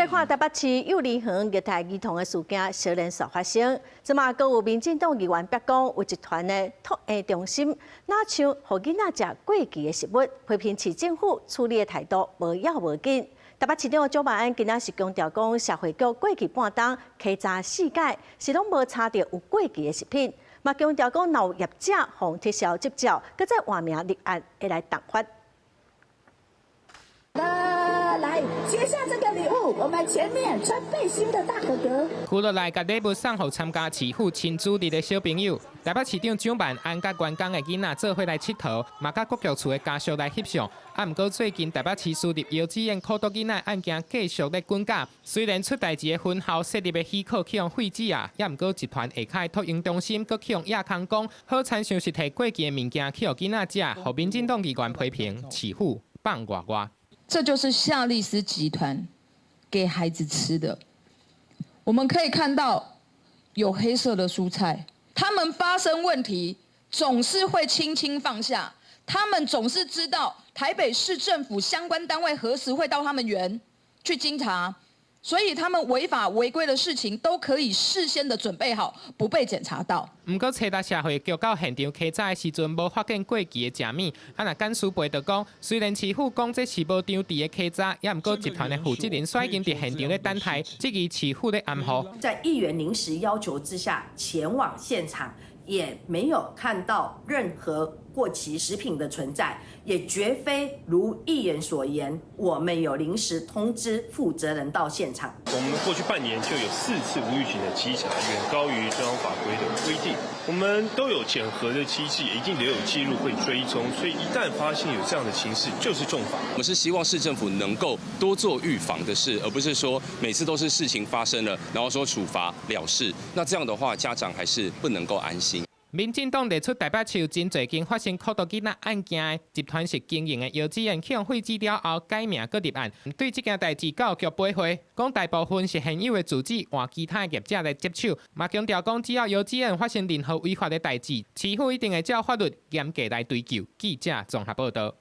來看台北市幼兒園虐待兒童的事件，相連續發生。這馬閣有民進黨議員白講，有集團的托嬰中心，若像予囡仔食過期的食物，批評市政府處理的態度無要無緊。台北市長蔣萬安今仔是強調講，社會局過去半冬稽查四擺，是攏無查著有過期的食品，嘛強調講，若有業者予撤銷執照，閣再換名立案，會來重罰。來接下這個禮物，我們前面穿背心的大哥哥。除了來共禮物送予參加市府親子日的小朋友，台北市長蔣萬安佮員工的囡仔做伙來𨑨迌，嘛佮國劇厝的家屬來翕相。啊，毋過最近台北市私立幼稚園苦毒囡仔案件繼續咧滾價，雖然出代誌的分校設立的許可去予廢止啊，也毋過集團下跤的托嬰中心閣去予亞康講，好親像是提過期的物件去予囡仔食，予民進黨議員批評市府放外外。這就是夏利斯集團給孩子吃的。我們可以看到有黑色的蔬菜，他們發生問題總是會輕輕放下，他們總是知道台北市政府相關單位何時會到他們園去稽查，所以他們違法違規的事情都可以事先的準備好，不被檢查到。毋過，初六社會局到現場稽查的時陣，無發現過期的食物。啊，若干事背就講，雖然市府講這是無張痔的稽查，也毋過集團的負責人率經佇現場咧等待，質疑市府咧掩護。在議員臨時要求之下前往現場，也沒有看到任何過期食品的存在，也絕非如議員所言，我們有臨時通知負責人到現場。我們過去半年就有四次無預警的稽查，遠高於中央法規的規定。我們都有檢核的機制，也一定留有記錄會追蹤，所以一旦發現有這樣的情勢，就是重罰。我們是希望市政府能夠多做預防的事，而不是說每次都是事情發生了，然後說處罰了事。那這樣的話，家長還是不能夠安心。民進黨提出台北市真濟間發生苦毒囡仔案件的集團式經營的幼稚園，去予廢止了後改名閣立案。對這件代誌教育局回回講，大部分是現有的住址換其他的業者來接手，嘛強調講，只要幼稚園發生任何違法的代誌，市府一定會照法律嚴格來追究。記者綜合報道。